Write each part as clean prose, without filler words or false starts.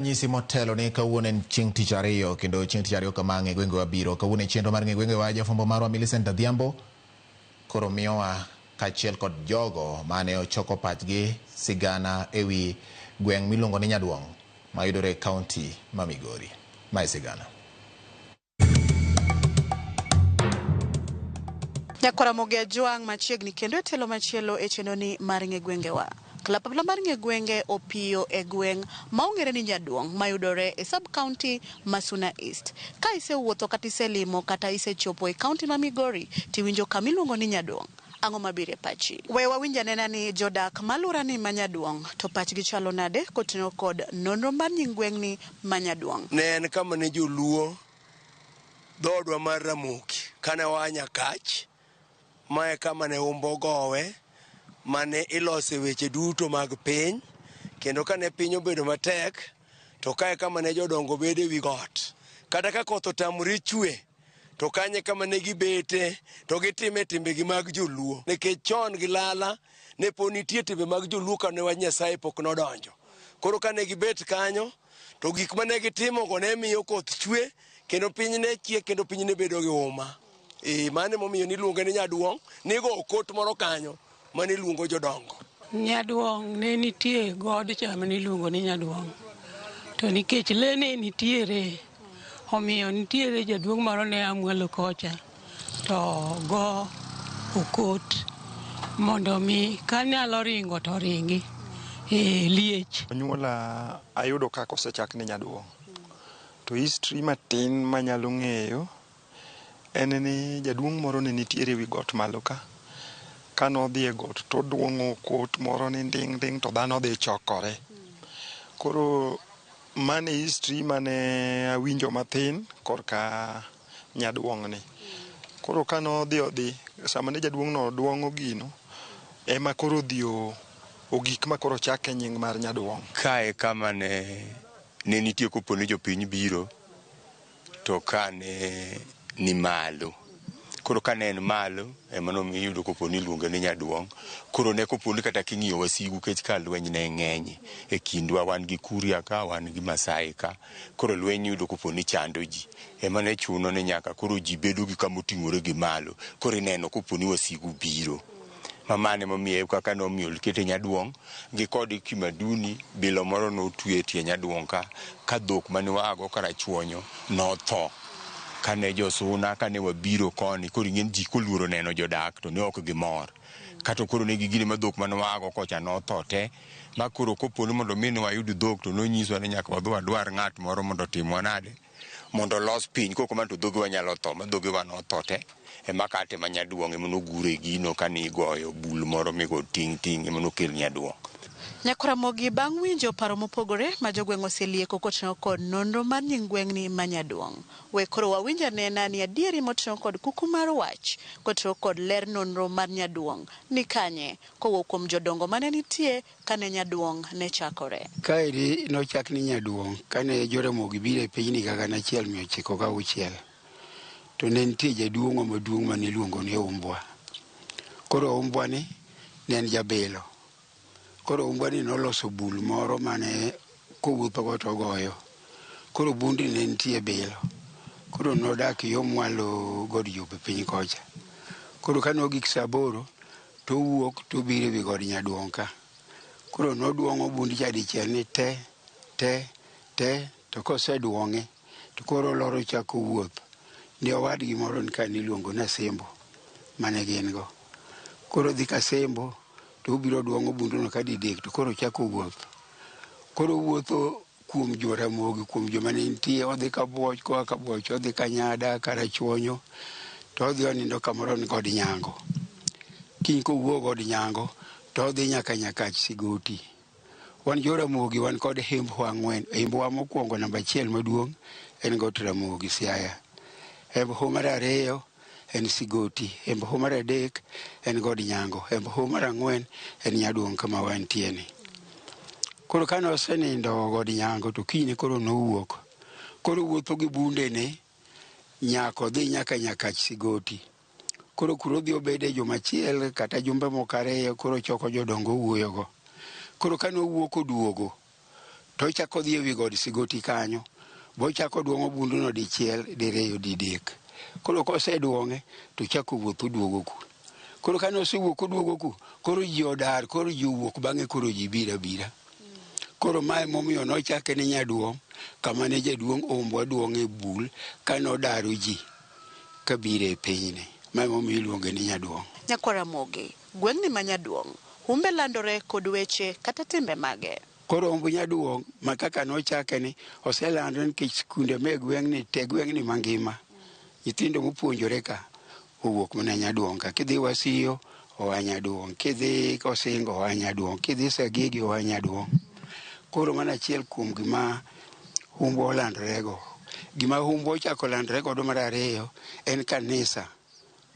Nyisi motelo ni kawuono en chieng' tich ariyo kendo chieng' tich ariyo kama ng'e gwengewa biro. Kawuono e chenro mar ng'e gwengewa jafwambo marwa Millicent Adhiambo koro miyowa kaachiel kod jogo mane ochoko pachgi sigana ewi gweng' miluongo ni Nyaduong' mayudore e kaunti ma Migori. Mae sigana. Nyakwaramogi Ajwang' machiegni kendo e telo machielo e chenroni mar ng'e gwengewa. Kalapapla mar ng'e gwenge opiyo e gweng' ma ong'ere ni Nyaduong' mayudore e sub county ma Suna East. Ka isewuotho kata iselimo kata isechopo e kaunti ma Migori tiwinjo kama iluongo ni Nyaduong', ang'o mabiro e pachi? We wawinj anena ni jodak ma alworani ma Nyaduong' to pachgi chalo nade kotenore kod nonro mar nying gweng'ni ma Nyaduong'. Ne en kama ne joluo dhoodwa mar Ramogi kane waa Nyakach, ma e kama ne umbo gowe, mane ilose weche duto mag piny, kendo kane piny obedo matek, to kae kama ne jodongo bedo ewi got. Kata ka koth otamore chwe, to kanyo e kama ne gibete to gitime timbegi mag joluo. Nikech chon gi lala ne pod nitie timbe mag joluo kane wach Nyasaye pok nodonjo. Koro kane gibet kanyo, to gik mane gitimogo ne miyo koth chwe kendo piny ne chiek kendo piny ne bedo gi huma. E, mano emomiyo niluonge ni Nyaduong', nigo okot moro kanyo mane iluongo jodongo. Nyaduong' ne nitie god cha mane iluongo ni Nyaduong'. To nikech le ne nitiere, omiyo nitiere jaduong' moro ne a mwalo kocha to go okot mondo mi kanyalo ringo to ringi e liech. Onyuola ayudo kaka osechak ni Nyaduong'. To history matin manyalo ng'eyo en ni jaduong' moro ne nitiere ewi got malo ka. Kane odhi e got to oduong'o okot moro ni nding' nding' to dhano dhi chokore. Koro mano e history mane awinjo mathin korka Nyaduong' ni. Koro kane odhi odhi, sama ne jaduong' no duong'o gino, ema koro odhi ogik ma koro ochake nying mar Nyaduong'. Kae kama ne ne nitie kopo ni jopiny biro to ka ne ni malo. Koro ka ne en malo ema nomiyo iyudo kopo ni iluonge ni Nyaduong'. Koro ne kopo ni kata king'iyo wasigu kech ka lweny ne ng'eny e kindwa wan gi Kuria ka wan gi Masai ka. Koro lweny iyudo kopo ni chando ji. Ema ne chuno ni nyaka koro ji bedo gi kama oting'ore gi malo. Koro ineno kopo ni wasigu biro. Ma mano emomiyo kaka nomiyo okete Nyaduong' gi kod Kimaduni bilo moro notwe e tie Nyaduong' ka ka dhok mane waago Karachuonyo notho. Kane josuna kane wabiro koni koro ing'e ni ji koluoro neno jodak to ne ok gimor. Kato koro ne gigine ma dhok mane waago kocha notho te. Ma koro kopo ni mondo mi ne wayud dhok to nonyiswa ni nyaka wadhi wadwar ng'at moro mondo otimwa nade mondo olos piny kok kamano to dhogewa nyalo tho ma dhogewa notho te ema kate ma Nyaduong' ema nogure gino kane igoyo bul moro migo ting' ting' ema nokel Nyaduong'. Nyakwaramogi bang' winjo paro mopogore ma jogweng' oselieko kotenore kod nonro mar nying gweng'ni ma Nyaduong'. We koro wawinj anena ni adieri motenore kod kuku mar wach kotenore kod ler nonro mar Nyaduong' ni kanye kowuok kuom jodongo mane nitie kane Nyaduong' ne chakore. Kaeri nochak ni Nyaduong' kane Joramogi biro e pinyni higa gana achiel mia ochiko gauchiel. To ne nitie jaduong'wa maduong' mane iluongo ni Umbwa. Koro Umbwa ni ne en jabilo. Koro Umbwa ni noloso bul moro mane kowuothogo to ogoyo. Koro bundni ne nitie bilo. Koro nodak yo mwalo god Jope piny kocha. Koro kane ogik saa aboro to owuok to obiro ewi god Nyaduong' ka. Koro noduong'o bund cha dichiel ni te, te, te, to koseduong'e to koro olor ochako wuoth ni owadgi moro ni ka niluongo ni Asembo mane gin go. Koro odhi Kasembo to obiro duong'o bunduno ka didek to koro ochako wuoth. Koro owuotho kuom jo Ramogi, kuom joma ne nitie, odhi Kabuoch, koa Kabuoch odhi Kanyada, Karachuonyo, to odhi onindo kamoro ni God Nyango. Kiny kowuok God Nyango to odhi nyaka Nyakach Sigoti. Wan jo Ramogi wan kod hembwa ang'wen. Hembwa mokwongo namba achiel maduong' en Got Ramogi Siaya. Hembwa mar ariyo en Sigoti. Hembwa mar adek en God Nyango. Hembwa mar ang'wen en Nyaduong' kama wantie ni. Koro kane osenindo God Nyango to kinyne koro nowuok. Koro owuotho gi bundene nyaka odhi nyaka Nyakach Sigoti. Koro kuro odhi obede juma achiel kata jumbe moko ariyo koro ochoko jodongo owuoyogo. Koro kane owuok oduogo To ochako dhi ewi god Sigoti kanyo. Bochako duong'o bunduno dichiel, diriyo, didek. Koro koseduong'e to ochako wuoth oduogo ku. Koro kane osewuok oduogo ku, koro ji odar, koro ji owuok bang'e koro ji biro abira. Koro mae momiyo nochake ni Nyaduong', kama ne jaduong' Ombwa duong'e bul kane odaro ji kabiro e pinyni. Mae momiyo iluonge ni Nyaduong'. Nyakwar Ramogi, gweng'ni ma Nyaduong', humbe landore kod weche kata timbe mage. Koro humb Nyaduong' ma kaka nochake ni oselandore nikech skunde me gweng'ni te gweng'ni mangima. Nyithindo mopuonjore ka owuok mana Nyaduong' ka. Kidhi Wasiyo oa Nyaduong', kidhi Kosingo oa Nyaduong', kidhi Sagigi oa Nyaduong'. Koro mano achiel kuom gima humbwa olandorego. Gima humbwa ochako landore godo mar ariyo en kanisa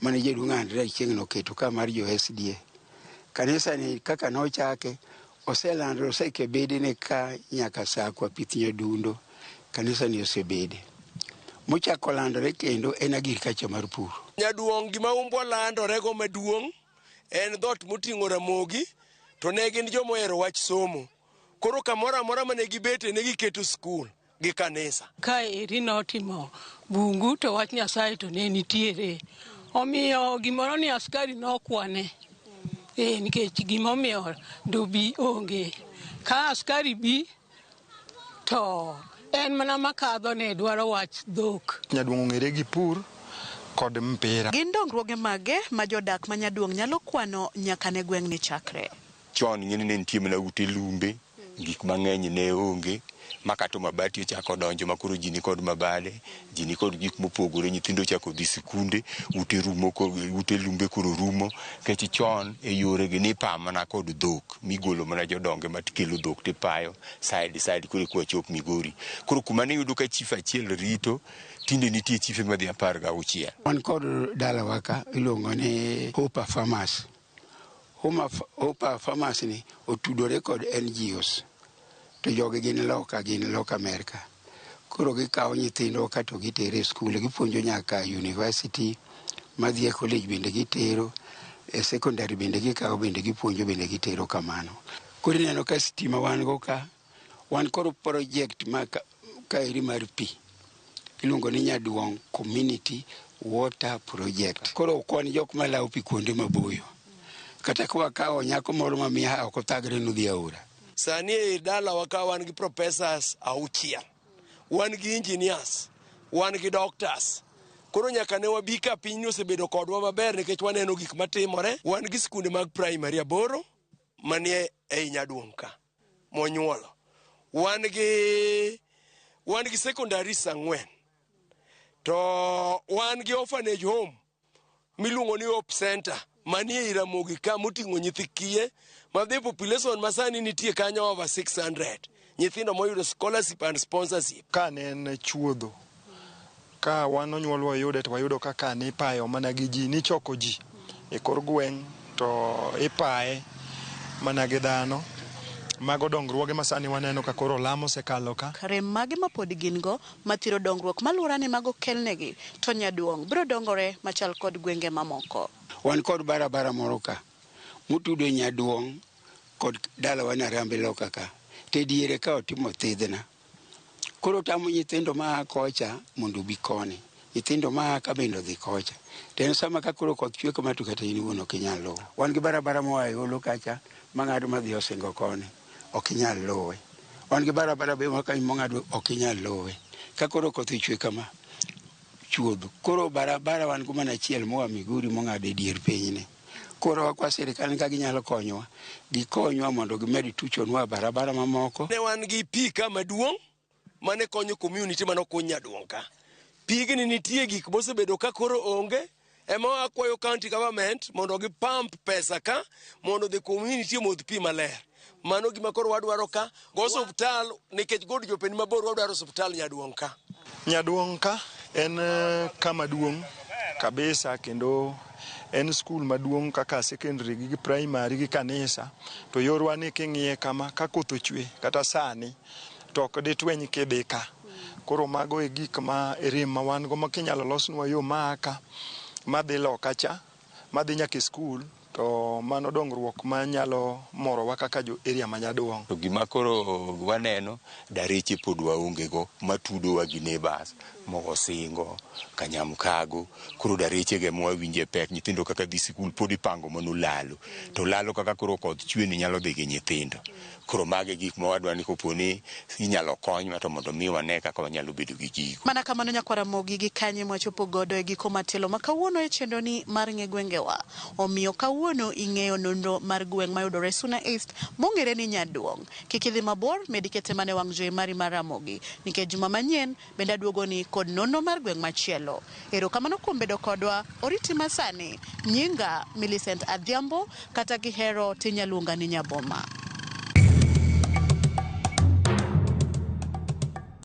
mane jaduong' Andrea chieng' noketo ka mar jo SDA. Kanisa ni kaka nochake oselandore oseke bedene ka nyaka Sakwa Pith Nyadundo kanisa ni osebede. Mochako landore kendo en agriculture mar pur. Nyaduong' gima humbwa landorego maduong' en dhoot moting'o Ramogi to ne gin joma ohero wach somo. Koro kamoro amora mane gibete ne giketo skul gi kanisa. Ka eri notimo bungu to wach Nyasaye to ne nitiere. Omiyo gimoro ni askari nokwane. Nikech gimomiyo dobi onge. Ka askari bi to en mana makadho ne dwaro wach dhok. Nyaduong' ong'ere gi pur kod mpira. Gin dongruoge mage ma jodak ma Nyaduong' nyalo kwano nyaka ne gweng'ni chakre? Chon ing'eni ne nitie mana ute lumbe, gik mang'eny ne onge, ma kata mabati ochako donjo ma koro ji nikod mabade, ji nikod gik mopogore, nyithindo ochako dhi sikunde, ute rumo, ute lumbe koro rumo. Nikech chon e yore gi nipa mana kod dhok, migolo mana jodonge matikelo dhok tipayo side side koro eka wachop Migori. Koro kuma niyudo ka chief achiel rito, tinde nitie chife madhi 16. Wan kod dalawa ka iluongo ni Hopa Farmers. Hopa Farmers ni otudore kod NGOs. To jogi gin loka, gin loka Amerka. Koro gikawo nyithindo ka to gitero e skul, gipuonjo nyaka university, madhi e college bende gitero, e secondary bende gikawo bende gipuonjo bende gitero kamano. Koro ineno ka stima wan go ka, wan koro project ma kaeri mar pi. Iluongo ni Nyaduong' Community Water Project. Koro ok wan jok malawo pi kuonde maboyo. Kata ka wakawo nyako moro ma miaha ok othagre nodhi aora. Sani e dalawa ka wan gi professors 6, wan gi engineers, wan gi doctors. Koro nyaka ne wabi ka pinyni osebedo kodwa maber nikech waneno gik matimore. Wan gi skunde mag primary 8 manie ei Nyaduong' ka monyuolo. Wan gi secondaries 4. To wan gi orphanage home miluongo ni Hope Center manie ei Ramogi ka moting'o nyithi kiye ma the population masani nitie kanyo over 600 nyithindo moyudo scholarship and sponsorship. Ka ne en chuodho, ka wan onyuolwa wayude to wayudo kaka nipayo mana gi ji, nichoko ji e kor gweng' to ipaye mana gi dhano. Mago dongruoge ma sani waneno ka koro lam osekalo ka. Rem mage ma pod gin go mathiro dongruok maluora ni mago kelnegi to Nyaduong' biro dongore machal kod gwenge mamoko. Wan kod barabara moro ka motudo Nyaduong' kod dalawa Narambe loka ka. Te diere ka otimo thidhna. Koro tamo nyithindo maa kocha mondo obi koni. Nyithindo maa ka bende odhi kocha. To en sama ka koro koth chwe kama to kata in iwuon ok inyal luwo. Wan gi barabara moa e Olo kacha mang'ado madhi Osingo koni. Ok inyal luwe. Wan gi barabara be ma mong'ado ok inyal luwe. Ka koro koth ochwe kama, chuodho. Koro barabara wan go mana achiel moa Migori mong'ado e dier pinyni. Koro wakwa sirikal ka ginyalo konyowa, gikonywa mondo gimed tuchonwa barabara mamoko. Ne wan gi pi ka maduong' mane konyo community mane okuny Nyaduong' ka. Pigni nitie gik mosebedo ka koro onge, ema wakwayo county government mondo gi pump pesa ka mondo the community omodh pi maler. Mano gima koro wadwaro ka. Go osuptal nikech god jopiny mabor wadwaro osuptal Nyaduong' ka. Nyaduong' ka en kama duong' kabisa kendo en skul maduong' kaka secondary gi primary gi kanisa. To yorwa ni king'iye kama ka koth ochwe kata sani to ok ditweny kidhi ka. Koro mago e gik ma rem ma wan go ma kinyalo losnwa yo maa ka madhi loka cha madhi nyaka e skul To mano dongruok manyalo morowa kaka jo area ma Nyaduong'. To gima koro waneno, dareche pod waonge go matudowa gi neighbors Mogosingo, Kanyamkago. Koro dareche go ema wawinje pek. Nyithindo kaka dhi sikul pod ipango mana olalo. To olalo kaka koro koth chwe ni nyalo dhi gi nyithindo. Koro mago e gik ma wadwa ni kopo ni inyalo konywa to mondo mi wane kaka wanyalo bedo gi gigo. Mana kamano nyakwar Ramogi gi kanye mwachopo godo e giko matelo ma kawuono e chenroni mar ng'e gwengewa. Omiyo kawuono ing'eyo nonro mar gweng' mayudore Suna East mong'ere ni Nyaduong'. Kik idhi mabor, med ikete mana e wang' jowi mari mar Ramogi nikech juma manyien bende aduogoni kod nonro mar gweng' machielo. Erokamano kuom bedo kodwa, oriti masani. Nyinga Millicent Adhiambo, kata kihero tinya luonga ni Nyaboma.